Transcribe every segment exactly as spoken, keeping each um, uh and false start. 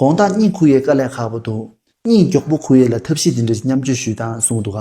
དགོང་དག་གཉིད་ཁུག་ཡས་དཀའ་ལས་ཁག་པོ་འདུག་གཉིད་མགྱོགས་པོ་ཁུག་ཡས་ལ་ཐབས་ཤེས་འདི་འདྲ་ཞིག་མཉམ་སྤྱོད་ཞུས་དང་གསུངས་འདུག་ག་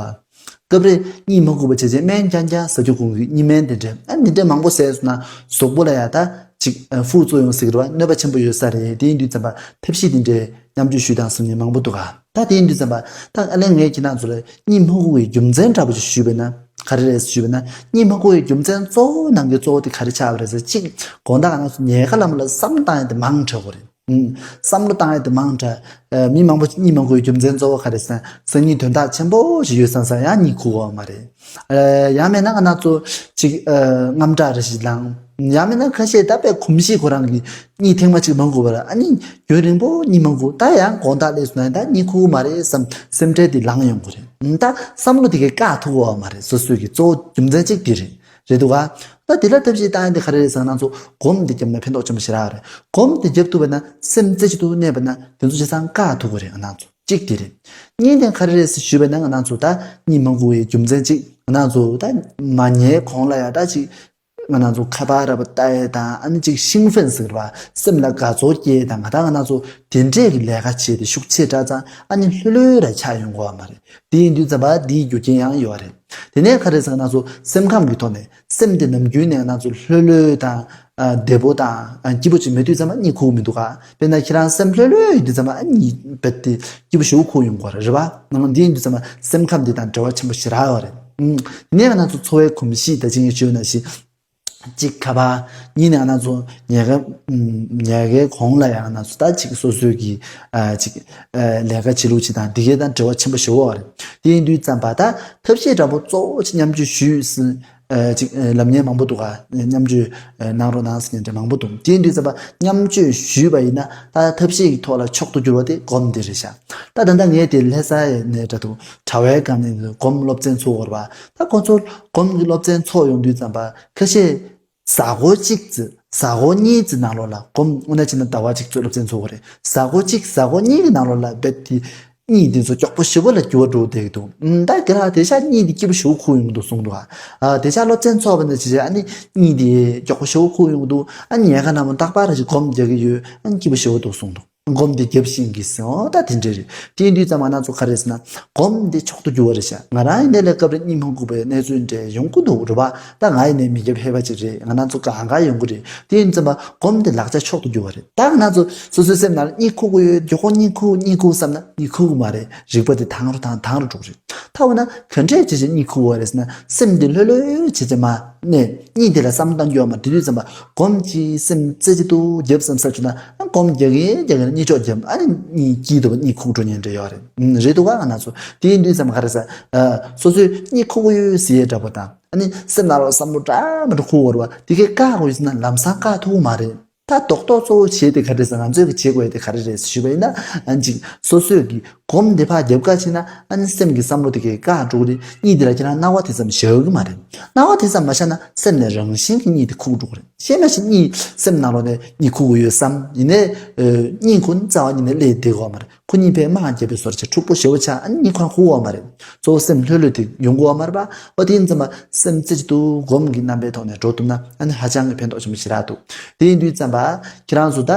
སྐབས་རེ་གཉིད་མ་ཁུག་པ་བྱས་བྱས་སྨན་རྐྱང་རྐྱང་ཟ་རྒྱུ་ཁོང་གི་གཉིད་སྨན་དེ་འདྲ་ཨ་འདི་འདྲ་མང་པོ་ཟས་སོང་ན་གཟུགས་པོ་ལ་ཡང་ད་ཅིག་ཕུགས་གཙོ་ཡོང་སྲིད་ཀྱི་རེད་བ། གནོད་པ་ཆེན་པོ་ཡོད་ས་རེད། དེ་ཡིན་དུས་ཙམ་པ་ཐབས་ཤེས་འདི་འདྲའི་མཉམ་སྤྱོད་ཞུས་དང་གསུང་མཁན་མང་པོ་འདུག་ག་ད་དེ་ཡིན་དུས་ཙམ་པ་ད་ཨ་ལས་ངས་ཁྱེད་རང་ཚོ་ལ་གཉིད་མ་ཁུག་པའི་རྒྱུ་མཚན་འདྲ་པོ་ཞིག་ཞུས་པས་ན་ག་རེ་རེད་ཞུས་པས་ན། གཉིད་མ་ཁུག་པའི་རྒྱུ་མཚན་གཙོ་བོ་ནང་གི་གཙོ་བོ་དེ་ག་རེ་ཆགས་པ་རེད་ཟེར་ཅིག་དགོང་དག་ང་ཚོ་ཉལ་ཁ་ལ་མོ་ལ་བསམ་བློ་བཏང་ཡས་དེ་མང་དྲགས་པ་རེད། ཨུམ། བསམ་བློ་བཏང་ཡས་དེ་མང་དྲགས། ཨ། མི་མང་པོ་གཉིད་མ་ཁུག་པའི་རྒྱུ་མཚན་གཙོ་བོ་ག་རེ་ཟེར་ན་སང་ཉིན་དོན་དག་ཆེན་པོ་ཞིག་ཡོད་བསམ་བསམ་ཡང་གཉིད་ཁུག་གི་ཡོད་མ་རེད། ཨ། ཡང་མིན་ན་ང་རང་ཚོ་ཅིག་ཨ། དངངས་སྐྲག་རེ་ཞིག་ལངས། ཡང་མིན་ན་ཁ་ཤས་ད་དཔེ་གོམས་གཤིས་ཁོ་རང་གིས་གཉིད་ཐེངས་མ་གཅིག་མ་ཁུག་པ་ར་ཨ་ནི་རྒྱུན་རིང་པོ་གཉིད་མ་ཁུག་ད་ཡང་དགོང་དག་སླེབས་སོང་ན་ད་གཉིད་ཁུག་གི་མ་རེད་བསམ་སེམས་ཁྲལ་དེ་ལངས་ཡོང་གི་རེད། ད་བསམ་བློ་དེ་གས་བཀག་ཐུབ་ཀྱི་ཡོད་མ་རེད། སོ་སོའི་གི་གཙོ་བོ་རྒྱུ་མཚན་གཅིག་དེ་རེད། རེད་འདུག་ག་ད་དེ་ལ་ཐབས་ཤེས་བཏང་ཡས་དེ་ག་རེ་རེད་ཟེར་ན་ང་ཚོ་སྒོམ་དེ་བརྒྱབ་ན་ཕན་ཐོགས་ཆེན་པོ་ཞེ་དྲག་རེད། སྒོམ་དེ་བརྒྱབ་ཐུབ་པ་ན་སེམས་རྩེ་གཅིག་ཏུ་གནས་པ་ན་དེ་ཚོ་བྱས་ཙང་བཀག་ཐུབ་ཀྱི་རེད་ང་རང་ཚོ། གཅིག་དེ་རེད། གཉིས་དེ་ག་རེ་རེད་ཟེར་ཞུས་པ་ན་ང་རང་ཚོ་ད་གཉིད་མ་ཁུག་པའི་རྒྱུ་མཚན་གཅིག་ང་རང་ཚོ་ད་མ་ཉལ་གོང་ལ་ཡང་ད་ཅིག་ང་རང་ཚོ་ཁ་པར་ར་བ་ལྟ་ཡས་དང་ཨ་ནི་ཅིག་ཤིང་ཧྥེན་ཟེར་བ་སེམས་ལ་དགའ་ཚོར་སྐྱེ་ཡས་དང་ང་ད་ང་རང་ཚོ་དེ་འདྲས་ཀྱི་ལས་ཀ་བྱེད་དེ་ཤུགས་ཆེ་དྲགས་ཙང་ཨ་ནི་ལྷོད་ལྷོད་ར་ཆགས་ཡོང་གི་ཡོད་མ་རེད། དེ་ཡིན་དུས་ཙམ་པ་འདིའི་རྒྱུ་རྐྱེན་ཡང་ཡོད་རེད། དེ་ནས་ག་རེ་ཟེར་ན་ང་ཚོ་སེམས་ཁམས་ཀྱི་ཐོག་ནས་སེམས་དེ་ནམ་རྒྱུན་ནས་ང་ཚོ་ལྷོད་ལྷོད་དང་བདེ་པོ་དང་སྐྱིད་པོ་ཅིག་མེད་དུས་ཙམ་པ་གཉིད་ཁུག་མི་འདུག་ག་དཔེར་ན་ཁྱེད་རང་སེམས་ལྷོད་ལྷོད་ཡིན་དུས་ཙམ་པ་གཉིད་རྦད་དེ་སྐྱིད་པོ་ཞེ་པོ་ཁུག་ཡོང་གི་རེད་བ། ནང་འདི་ཡིན་དུས་ཙམ་པ་སེམས་ཁམས་འདི་དང་འབྲེལ་བ་ཆེན་པོ་ཞེ་དྲག་ཡོད་རེད། དེ་ནས་ང་ཚོ་འཚོ་བའི་གོམས་གཤིས་ད་ཅིག་ཡིན་ཞུས་ན་ཞིག་གཅིག་ཁ་པར་གཉིས་ནས་ང་ཚོ་ཉལ་ཁ་ཉལ་ཁའི་གོང་ལ་ཡང་ང་ཚོ་ད་ཅིག་སོ་སོའི་གི་ཨ་ཅིག་ཨ་ལས་ཀ་བྱེད་ལུགས་ཅིག་དང་འདི་གའི་དང་འབྲེལ་བ་ཆེན་པོ་ཞེ་པོ་རེད། དེ་ཡིན་དུས་ཙམ་པ་ད་ཐབས་ཤེས་འདྲ་པོ་གཙོ་བོ་ཅིག་མཉམ་སྤྱོད་ཞུས་ཟིན་ཨ་ཅིག་ཨ་ལབ་མཁན་མང་པོ་འདུག་ག་མཉམ་སྤྱོད་ཨ་གནང་རོགས་གནང་ཟེར་མཁན་འདྲ་མང་པོ་འདུག་དེ་ཡིན་དུས་ཙམ་པ་མཉམ་སྤྱོད་ཞུས་པ་ཡིན་ན་ད་ཐབས་ཤེས་ཀྱི་ཐོག་ལ་མཆོག་ཏུ་གྱུར་པ་དེ་སྒོམ་དེ་རེད་ཤག་ད་ད་ལྟ་ངས་དེ་ལྷ་ས་ནས་འདྲ་འདུག་དྲ་བའི་སྒང་ནས་སྒོམ་སློབ་ཚན་ཚུགས་ཡོད་རེད་བ། ད་ཁོ་ཚོ་སྒོམ་གྱི་སློབ་ཚན་ཚུགས་ཡོང་དུས་ཙམ་པ་ཁ་ཤས། གཟའ་འཁོར་གཅིག་ཙམ་གཟའ་འཁོར་གཉིས་ཙམ་ནང་ལོགས་ལ་སྒོམ་དངོས་གནས་བྱས་ན་ཟླ་བ་གཅིག་ཙམ་སློབ་ཚན་ཚུགས་པ་རེད། གཟའ་འཁོར་གཅིག་གཟའ་འཁོར་གཉིས་ཀྱི་ནང་ལོགས་ལ་རྦད་དེ་གཉིད་དེ་ཚོ་མགྱོགས་པོ་ཞེ་པོ་ལ་འགྱུར་བ་འགྲོ་བསྡད་ཀྱི་འདུག་ཨུམ། ད་ག་རང་དེང་སང་གཉིད་དེ་སྐྱིད་པོ་ཞེ་པོ་ཁུག་ཡོང་གི་འདུག་གསུངས་འདུག་ཨ། དེང་སང་སློབ་ཚན་ཚུགས་པ་ནས་བྱས་བྱས་ཨ་ནི་གཉིད་དེ་མགྱོགས་པོ་ཞེ་པོ་ཁུག་ཡོང་གི་འདུག་ཨ་ནི་ཉལ་ཁ་ནང་མ་རྟག་པར་རེ་ཞིག་སྒོམ་རྒྱག་གི་ཡོད། ཨ་ནི་སྐྱིད་པོ་ཞེ་པོ་འདུག་གསུངས་འདུག་སྒོམ་འདི་རྒྱབ་ཤིང་གི་ཟེར་འོ་ད་དེ་འདྲ་རེད། དེ་ཡིན་དུས་ཙམ་ང་རང་ཚོ་ག་རེ་ཟེར་ན་སྒོམ་འདི་མཆོག་ཏུ་གྱུར་པ་རེད་ཤག་ང་རང་ཡིན་ནའི་ལས་སྐབས་རེ་གཉིད་མ་ཁུག་པའི་གནས་ཚུལ་འདྲ་ཡོང་གི་འདུག་རེད་པ། ད་ང་ཡིན་ནའི་མི་རྒྱབ་ཧེ་བ་ཅིག་རེད། ང་རང་ཚོ་གང་ག་ཡོང་གི་རེད། དེ་ཡིན་ཙམ་པ་སྒོམ་འདི་ལག་ཆ་མཆོག་ཏུ་གྱུར་པ་རེད། ད་ང་རང་ཚོ་སོ་སོའི་སེམས་ནང་ལ་གཉིད་ཁུག་གི་ཡོད་མགྱོགས་པོ་གཉིད་ཁུག་གཉིད་ཁུག་བསམ་ན་གཉིད་ཁུག་གི་མ་རེད། རིག་པ་འདི་དྭངས་རུ་དྭངས་དྭངས་རུ་འགྲོ་གི་རེད། ད་འོ་ན་ག་འདྲས་བྱས་བྱས་གཉིད་ཁུག་པ་རེད་ཟེར་ན་སེམས་འདི་ལྷོད་ལྷོད་བྱས་བྱས་མ་ནས་གཉིད་དེ་ལ་བསམ་བཏང་རྒྱུ་ཡོད་མ་རེད། དེ་དུས་ཙམ་པ་སྒོམ་གྱིས་སེམས་རྩེ་གཅིག་ཏུ་རྒྱབ་བསམ་ས་བྱུང་ན་སྒོམ་རྒྱག་གིན་རྒྱག་གིན་གཉིད་ཅོག་རྒྱབ་ཨ་ནི་གཉིད་སྐྱིད་འདུག་གཉིད་ཁུག་འགྲོ་ཉེན་འདྲ་ཡོད་རེད། ཨུམ། རེད་འདུག་ག་ང་རང་ཚོ་དེ་ཡིན་དུས་ཙམ་ག་རེ་ཟེར། ཨ། སོ་སོས་གཉིད་ཁུག་གི་ཡོད་ཟེར་ཡས་འདྲ་པོ་དང་ཨ་ནི་སེམས་ནང་ལ་བསམ་བློ་འདྲ་མི་འདྲ་ཁུག་བར་བ་དེ་གས་བཀག་དགོས་ཟེར་ན་ལམ་སང་བཀག་ཐུབ་ཀྱི་མ་རེད། ད་རྡོག་རྡོག་གཙོ་བོ་བྱས་ཏེ་ག་རེ་ཟེར་ང་ཚོས་ཀྱི་བྱེད་དགོས་ཡས་དེ་ག་རེ་རེད་ཞུས་པ་ཡིན་ན་ཨ་ནི་ཅིག་སོ་སོས་ཀྱི་སྒོམ་འདི་ཕར་རྒྱབ་ཁ་ཕྱེ་ན་ཨ་ནི་སེམས་ཀྱི་བསམ་བློ་དེ་གས་བཀག་འགྲོ་གི་རེད། གཉིད་འདི་ལ་ཁྱེད་རང་སྣང་བ་དེ་ཙམ་བཞག་གི་མ་རེད། སྣང་བ་དེ་ཙམ་མ་བཞག་ན་སེམས་ནས་རང་བཞིན་གྱིས་གཉིད་དེ་ཁུག་འགྲོ་གི་རེད། ཤེས་མ་ཤེས་གཉིད་སེམས་ནང་ལོགས་ནས་གཉིད་ཁུག་གི་ཡོད་བསམ་ཡིན་ནའི་ཨ། གཉིད་ཁུག་རྩ་བ་ཉིད་ནས་སླེབས་བསྡད་དགོས་མ་རེད། ཁོ་གཉིད་ཕར་དམག་རྒྱབ་པའི་བཟོ་འདྲ་བྱས་འཁྲུག་པོ་ཞེ་པོ་ཆགས་ཨ་ནི་གཉིད་ཁུག་ཁུག་འོང་མ་རེད། གཙོ་བོ་སེམས་ལྷོད་ལྷོད་དེ་ཡོང་གི་འོང་མ་རེད་པ། འོ་དེ་ཡིན་ཙམ་པ་སེམས་རྩེ་གཅིག་ཏུ་སྒོམ་གྱི་རྣམ་པའི་ཐོག་ནས་འགྲོ་ཐུབ་ན་ཨ་ནི་ཧ་ཅང་གི་ཕན་ཐོགས་ཆེན་པོ་ཞེ་དྲག་འདུག་དེ་ཡིན་དུས་ཙམ་པ་ཁྱེད་རང་ཚོ་ད་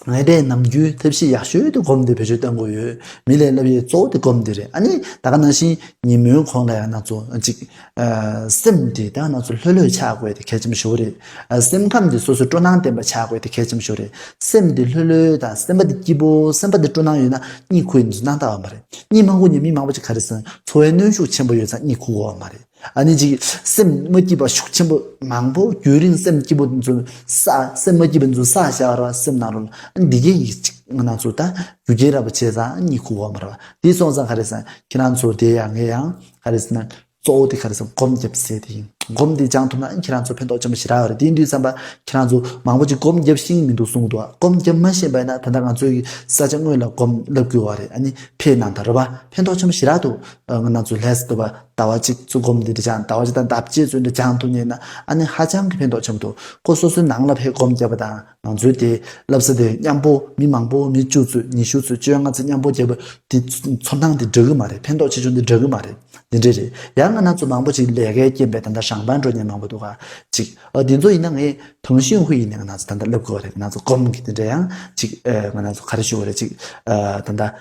ངས་དེ་ནམ་རྒྱུན་ཐབས་ཤེས་ཡག་ཤོས་དེ་སྒོམ་དེ་བེད་སྤྱོད་གཏོང་དགོས་ཡོད། མི་ལ་སློབ་ཡས་གཙོ་བོ་དེ་སྒོམ་དེ་རེད། ཨ་ནི་ད་ག་ནང་བཞིན་ཉིན་མོའི་གོང་ལ་ཡང་ང་ཚོ་གཅིག་ཨ། སེམས་དེ་ད་ང་ཚོ་ལྷོད་ལྷོད་ཆགས་དགོས་དེ་གལ་ཆེན་པོ་ཞིག་རེད། ཨ། སེམས་ཁམས་དེ་སོ་སོ་སྤྲོ་སྣང་ལྡན་པ་ཆགས་དགོས་དེ་གལ་ཆེན་པོ་ཞིག་རེད། སེམས་དེ་ལྷོད་ལྷོད་དང་སེམས་པ་དེ་སྐྱིད་པོ་སེམས་པ་དེ་སྤྲོ་སྣང་ཡོད་ན་གཉིད་ཁུག་ཡིན་ཚུལ་སྣང་དག་པ་མ་རེད། གཉིད་མ་ཁུག་མཁན་མི་མང་པོ་ཅིག་ག་རེ་ཟེར་ན་འཚོ་བའི་གནོན་ཤུགས་ཆེན་པོ་ཡོད་ཙང་གཉིད་ཁུག་གི་ཡོད་མ་རེད། ཨ་ནི་ཅིག་སེམས་མ་སྐྱིད་པ་ཤུགས་ཆེན་པོ་མང་པོ་རྒྱུན་རིང་སེམས་སྐྱིད་པོ་འཛུལ་ས་སེམས་མ་སྐྱིད་པ་འཛུལ་ས་བཞག་ར་སེམས་ནང་ལོགས་ལ་ཨ་ནི་འདི་གས་ཡིག་ཅིག་ང་ཚོ་ད་རྒྱུ་རྐྱེན་ར་པ་བྱས་ཙང་གཉིད་ཁུག་གི་ཡོད་མ་རེད་པ། དེ་སོང་ཙང་ག་རེ་ཟེར་ན་ཁྱེད་རང་ཚོ་དེ་ཡང་ངས་ཡང་ག་རེ་ཟེར་ན། གཙོ་བོ་དེ་ག་རེ་ཟེར་སྒོམ་རྒྱབ་ཟེར་དེ་ཡིན། སྒོམ་དེ་སྦྱང་ཐུབ་ན་ཁྱེད་རང་ཚོ་ཕན་ཐོགས་ཆེན་པོ་ཞེ་དྲག་ཡོད་རེད། དེ་ཡིན་དུས་ཙམ་པ་ཁྱེད་རང་ཚོ་མང་པོ་ཅིག་སྒོམ་རྒྱབ་ཤེས་མི་འདུག་གསུངས་འདུག་སྒོམ་རྒྱབ་མ་ཤེས་པ་ཡིན་ན་ད་ལྟ་ང་ཚོའི་གི་ས་ཆ་དངོས་ལ་སྒོམ་བསླབ་དགོས་པ་རེད། ཨ་ནི་ཕེབས་གནང་དང་རེད་པ། ཕན་ཐོགས་ཆེན་པོ་ཞེ་དྲག་འདུག་ང་རང་ཚོ་ལྷ་ས་འདུག་པ། ཟླ་བ་གཅིག་ཚུར་སྒོམ་འདི་འདྲ་སྦྱང་། ཟླ་བ་གཅིག་དང་ཟླ་གཅིག་ཚུར་འདྲ་སྦྱང་ཐུབ་ཉེ་ན་ཨ་ནི་ཧ་ཅང་གི་ཕན་ཐོགས་ཆེན་པོ་འདུག་ཁོ་སོ་སོའི་ནང་ལ་ཕེབས་སྒོམ་བརྒྱབ་པ་དང་། ང་ཚོའི་དེ་བསླབ་ས་དེ་མཉམ་པོ་མི་མང་པོ་མི་བཅུ་ཚོད་ཉི་ཤུ་ཚོད་བཅོ་ལྔ་ཚོད་མཉམ་པོ་བརྒྱབ་པ་དེ་ཚོར་སྣང་དེ་འདྲ་གི་མ་རེད། ཕན་ཐོགས་ཆེ་ཆུང་དེ་འདྲ་གི་མ་རེད། འདི་འདྲ་རེད། ཡང་ང་རང་ཚོ་མང་པོ་ཅིག་ལས་ཀའི་རྐྱེན་པས་ད་ལྟ་ཞང་པན་འགྲོ་མཁན་མང་པོ་འདུག་ག་ཅིག་ཨ་དེ་ཚོ་ཡིན་ན་ངས་ཐང་ཤིང་ཧུའེ་ཡིན་ན་ང་རང་ཚོ་ད་ལྟ་བསླབ་དགོས་པ་རེད། ང་རང་ཚོ་སྒོམ་གྱི་དེ་འདྲ་ཡང་ཅིག་ཨ་ང་རང་ཚོ་ག་རེ་ཞུ་དགོས་རེད། ཅིག་ཨ་ད་ལྟ་ཨ་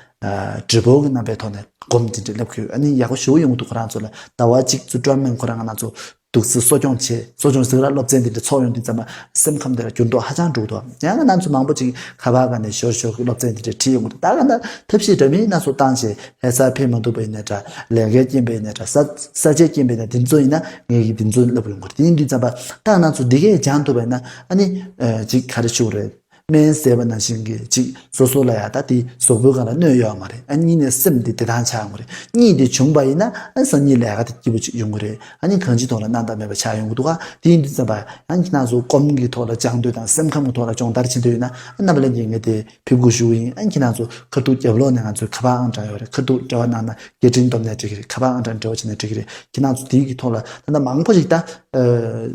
བགྲེས་པོ་གི་རྣམ་པའི་ཐོག་ནས་སྒོམ་དེ་འདྲ་བསླབ་དགོས། ཨ་ནི་ཡག་པོ་ཞེ་པོ་ཡོང་གི་འདུག་ཁོ་རང་ཚོ་ལ་ཟླ་བ་གཅིག་ཚུར་སྒྲོལ་མེད་ཁོ་རང་ང་རང་ཚོ་འདུག་སེ་གསོ་སྐྱོང་བྱས། གསོ་སྐྱོང་ཟེར་ར་སློབ་ཚན་དེ་འདྲ་ཚོགས་ཡོང་དུས་ཙམ་པ་སེམས་ཁམས་དེ་ལ་འགྱུར་ལྡོག་ཧ་ཅང་འགྲོ་གི་འདུག་ཡང་ང་རང་ཚོ་མང་པོ་ཅིག་ཁ་པར་སྒང་ནས་ཞོར་ཞོར་གྱི་སློབ་ཚན་དེ་འདྲ་ཁྲིད་ཡོང་གི་འདུག་ད་ག་ན་ཐབས་ཤེས་འདྲ་མིན་སྣ་ཚོགས་བཏང་བྱས་ལྷ་སར་ཕེབས་མ་ཐུབ་པ་ཡིན་ན་འདྲ། ལས་ཀའི་རྐྱེན་པས་ཡིན་ན་འདྲ། ས་ས་ཆའི་རྐྱེན་པས་ཡིན་ན། དེ་ཚོ་ཡིན་ན་ངས་ཀྱིས་དེ་ཚོ་བསླབ་ཡོང་གི་རེད། དེ་ཡིན་དུས་ཙམ་པ་ད་ང་རང་ཚོ་འདི་གས་སྦྱང་ཐུབ་པ་ཡིན་ན་ཨ་ནི་ཨ་ཅིག་ག་རེ་ཞུ་དགོས་རེད། སྨན་ཟས་པ་ནང་བཞིན་གྱི་ཅིག་སོ་སོ་ལ་ཡང་ད་དེ་གཟུགས་པོའི་སྒང་ལ་གནོད་ཡོད་མ་རེད། ཨ་གཉིས་ནས་སེམས་དེ་བདེ་ཐང་ཆགས་ཡོང་གི་རེད། གཉིས་དེ་བྱུང་བ་ཡིན་ན་ཨ་སང་ཉིན་ལས་ཀ་དེ་སྐྱིད་པོ་ཅིག་ཡོང་གི་རེད། ཨ་ནི་གང་ཅིའི་ཐོག་ལ་སྣང་དག་མེད་པ་ཆགས་ཡོང་གི་འདུག་ག་དེ་ཡིན་དུས་ཙམ་པ་ཡང་ཁྱེད་རང་ཚོ་སྒོམ་གྱི་ཐོག་ལ་སྦྱང་འདོད་དང་སེམས་ཁམས་ཀྱི་ཐོག་ལ་སྦྱོང་བརྡར་བྱེད་འདོད་ཡོད་ན་ཨ་རྣམ་པ་ལྷན་རྒྱས་ངས་དེ་ཕེབས་སྒུག་ཞུ་གི་ཡིན། ཨ་ཁྱེད་རང་ཚོ་ཁ་ཐུག་རྒྱབ་ལོགས་ནས་ང་ཚོའི་ཁ་པར་ཨང་གྲངས་ཡོད་རེད། ཁ་ཐུག་འབྲེལ་བ་གནང་ན་སྐད་འཕྲིན་བཏབ་ནས་འགྲིག་གི་རེད། ཁ་པར་ཨང་གྲངས་འབྲེལ་བ་བྱས་ནས་འགྲིག་གི་རེད། ཁྱེད་རང་ཚོ་དེའི་གི་ཐོག་ལ་ད་ལྟ་མང་པོ་ཞིག་ད་ཨ་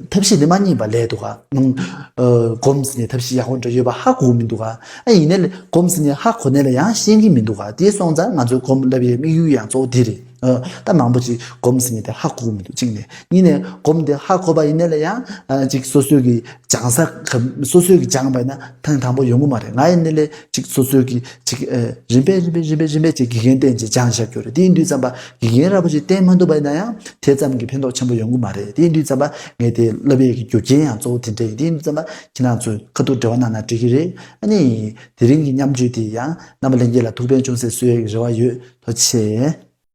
ཐབས་ཤེས་འདི་མ་རྙེད་པ་ལས་འདུག་ག་ཨ་སྒོམ་ཟེར་ནས་ཐབས་ཤེས་ཡག་པོ་འདྲ་ཡོད་པ་ཧ་གོ་གི་མི་འདུག་ག་ཨ་ཡིན་ནའི་སྒོམ་ཟེར་ནས་ཧ་གོ་ནའི་ལ་ཡང་ཤེས་ཀྱི་མི་འདུག་ག་དེ་སོང་ཙང་ང་ཚོའི་སྒོམ་བསླབ་པའི་དམིགས་ཡུལ་ཡང་གཙོ་བོ་དེ་རེད། ཨ་ད་མང་པོ་ཅིག་སྒོམ་ཟེར་ནས་དེ་ཧ་གོ་གི་མི་འདུག་གཅིག་ནས། གཉིས་ནས་སྒོམ་དེ་ཧ་གོ་བ་ཡིན་ནའི་ལ་ཡང་ཨ་ཅིག་སོ་སོའི་གི་སྦྱང་ས་ག་སོ་སོའི་གི་སྦྱངས་པ་ཡིན་ན་ཐེངས་དང་པོ་ཡོང་གི་མ་རེད། ང་ཡིན་ནའི་ལས་ཅིག་སོ་སོའི་གི་ཅིག་ཨ་རིམ་པས་རིམ་པས་རིམ་པས་རིམ་པས་ཅིག་དགེ་རྒན་བསྟེན་བྱས་སྦྱངས་བཞག་རྒྱུ་རེད། དེ་ཡིན་དུས་ཙམ་པ་དགེ་རྒན་ར་བ་ཅིག་བསྟེན་མ་ཐུབ་པ་ཡིན་ན་ཡང་དེ་ཙམ་གྱི་ཕན་ཐོགས་ཆེན་པོ་ཡོང་གི་མ་རེད། དེ་ཡིན་དུས་ཙམ་པ་ངས་དེ་བསླབ་པའི་གི་རྒྱུ་རྐྱེན་ཡང་གཙོ་བོ་དེ་འདྲ་ཡིན། དེ་ཡིན་དུས་ཙམ་པ་ཁྱེད་རང་ཚོས་ཁ་ཐུག་འབྲེལ་བ་གནང་ན་འགྲིག་གི་རེད། ཨ་ནི་དེ་རིང་གི་མཉམ་སྤྱོད་དེ་ཡང་རྣམ་པ་ལྷན་རྒྱས་ལ་ཐུགས་ཕན་ཅུང་ཟད་གསོས་ཡག་གི་རེ་བ་ཡོད། ཐུགས་རྗེ་ཆེ།